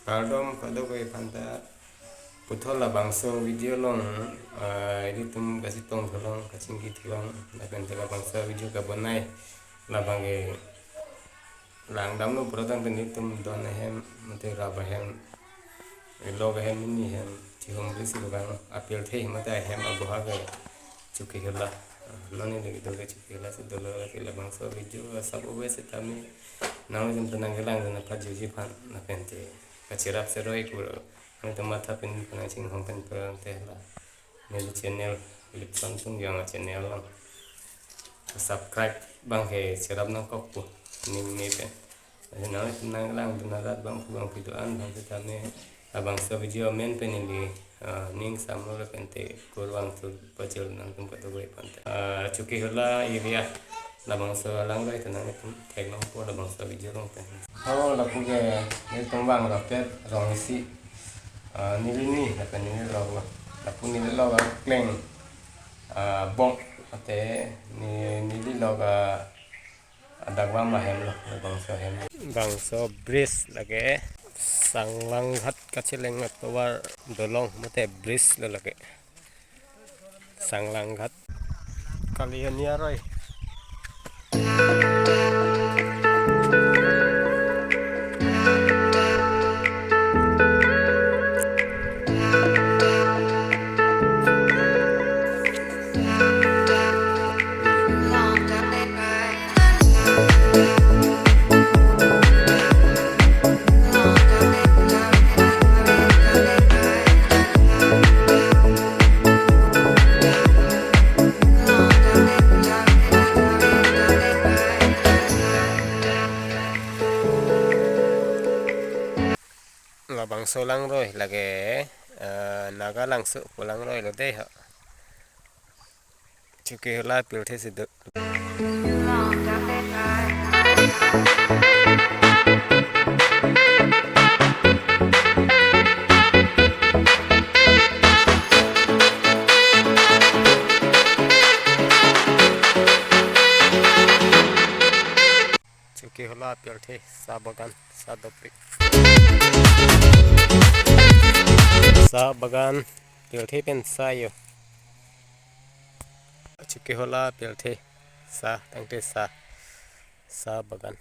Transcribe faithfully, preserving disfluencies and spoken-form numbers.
Kardom kadokave aphanta, puthot labangso video along, ah, ilitum kachetong tholong, kachingki tholong, lapen te labangso video kabonai labang ke langdamlo pura tangte nelitum don ahem, mate rap ahem, ilok ahem, ini ahem, chihum bisi lo bang, apirthe mate ahem aboha ke Chokehula. Non neli kedo ke Chokehula si dolo, lake labangso video asap ove setame nanglitum ta nangkelang jana pajiji aphan lapen te kacherap seroi kuro. Nangtum matha pen nangchinghon pen pura tangte la neli channel Lipson Tungjang channel along subscribe abang ke cherap nangkokpo, ning ne pen. Lasi nangtum nangkelang dun arat bangphu bangphi do-an abang setame labangso video amen pen neli, ah, ning samlo lapen te kurvangthu pajir nangtum kadokave aphanta. Ah, Chokehula area labangso alangroi ta nangtum theklongpo labangso video along pen. Oh, lapu ke nelitum vang rapet rong isi, ah, neli ni lapen neli lok lo. Lapu neli lok akleng, ah, bong, ate ne, neli lok, ah, adakvam ahem lo, labangso ahem. Bangso bridge lake Sanglanghat kacheleng atovar dolong mate bridge lo lake. Sanglanghat kali hania roi. Labangso langroi lake, eh, Naga Langso pu langroi lo dei ho. Chokehula pirthe si do. Chokehula pirthe, sa bagan, sa dopik. Sa bagan pirthe pen sa yo. Chokehula pirthe, sa tangte sa, sa bagan.